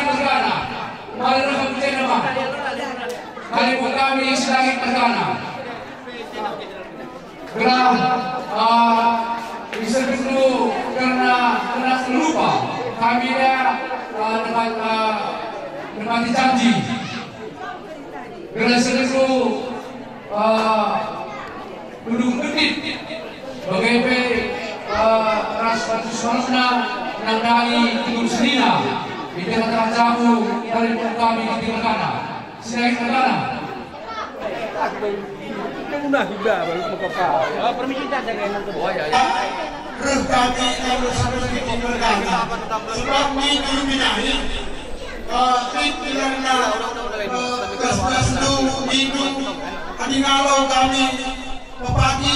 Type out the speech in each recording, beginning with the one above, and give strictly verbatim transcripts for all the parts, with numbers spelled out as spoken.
Mergana, mari rehum jenda, Bang. Kami pun kami si langit mergana. Gelah, ah, isergitndu kerna, kerna lupa. Kami ya, ah, nepat, ah, nepati janji. Gelah isergitndu, ah, Duduk Bedit, bage pe, eh, ras bantu semangatna nandangi Teguh Senina, i tengah-tengah jabu, dari kami di tengah. Sinaik tengah. Aku main, aku nah, udah, baru mau ke apa? Oh, permisi, tak ada yang nonton. Oh, ya, ya. Reh kami lalu sampai di Mergana. Sebab ni dulu binahi, eh, di Mergana, eh, gas-gas tu, itu, adi ngalo kami, pepagi,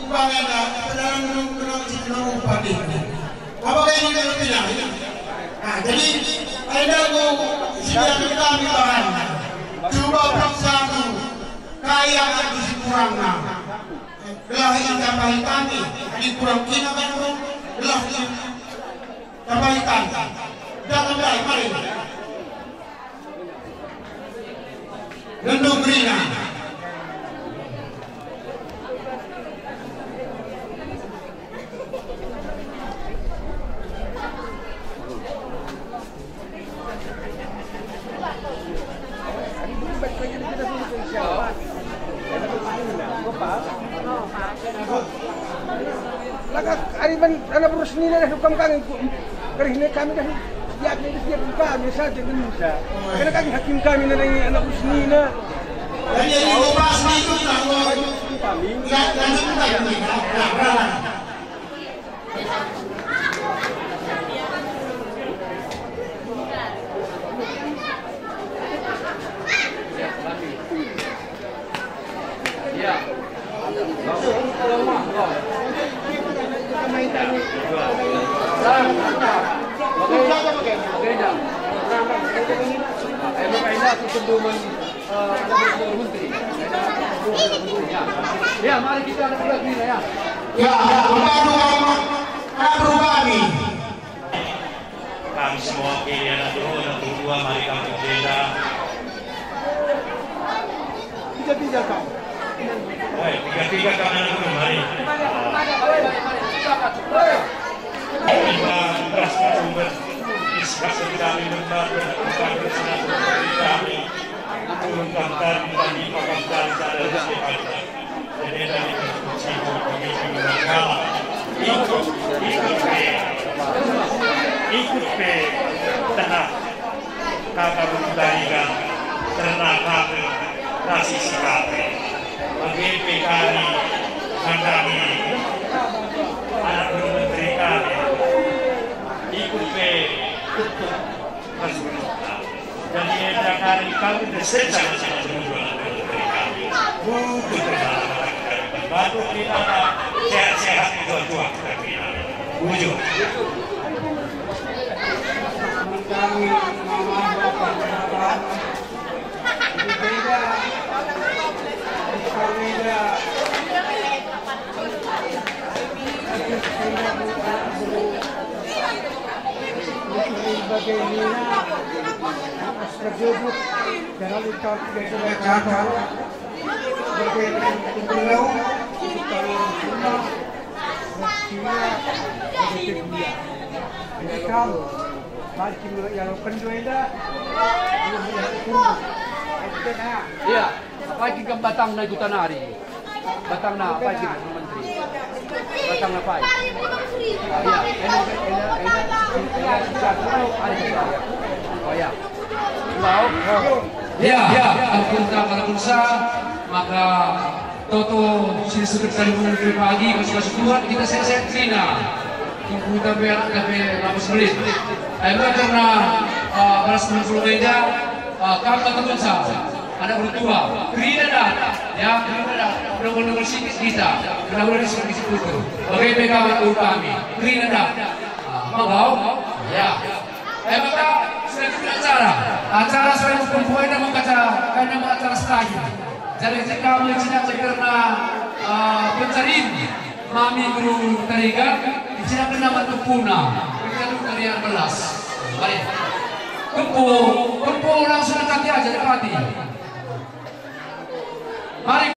umpamana, pedalan dulu kena cik nunggu pagi. Apa kayak ini kalau tidak? Nah, jadi, enda ku, sediakan kami bahan. Coba periksa tu, kayak di kurangna. Gelah itambahi kami, adi kurang kina kan, gelah itambahi kami. Jangan baik, mari. Rendung kerina. Laka ari man anak berus nina dah dukam kami ku, kerihna kami dah. Ya, kami dah siap kami saja ngenca. Karena kami hakim kami nandangi anak berus nina. Dan ya, ini lepas ni itu, nah, kami. Enggak, lanjut, enggak, enggak, enggak, enggak. Ya, mari kita ada lagi ya. Ya, ya, berbagi, anak berubah nih. Kami semua kiri anak dua, anak dua, mari kami jenda. Tiga-tiga kau. Oi, tiga-tiga kami anak dua, mari. Kita beras sumber, iskak kami lembah dan bukan bersatu kami. Turunkan tari, tari, pakai tari, tari, tari. Ikut, ikut pe, ikut pe, tenang. Kaka Bukitarigan, ternak kami, nasi sikape. Bage pe kami, nandangi, anak menteri kami. Ikut pe, ikut. Jadi, enda kari kami besensa macam-macam. Bujur, terima kasih. Bantu kita sehat-sehat, juang-juang. Bujur. Kami mama, bapak, bapak. Berbeda. Berbeda. Iya, apa kin kam batangna i kuta nari? Batangna apa kin, Menteri? Batangna apa? Iya, enak, enak, enak, enak, enak, enak, enak, enak. Oh ya. Hello. Ya, ya, ampun tak, ampun sa, maka Toto, si sekretaris pagi, masuk-masuk Tuhan, kita sehat-sehat kerina. Tunggu tapi anak tapi ramus belit. Ayo, karena, eh, beras enam puluh meja, eh, kami teman sa, anak bertua, kerina dah, ya, kerina dah, udah mulai sikit kita, kena udah disuruh isi putu. Bagi P K W kami, kerina dah. Ah, mau? Ya. Eh, maka, selanjutnya acara. Acara selanjutnya, pokoknya mau acara, karena mau acara staging. Jadi, jika mencintai karena, eh, pencarian mami guru tarigan, dicintakan nama tepuna. Kita tuh tarian belas. Mari. Kempu, kempu langsung dekati aja, dekati. Mari.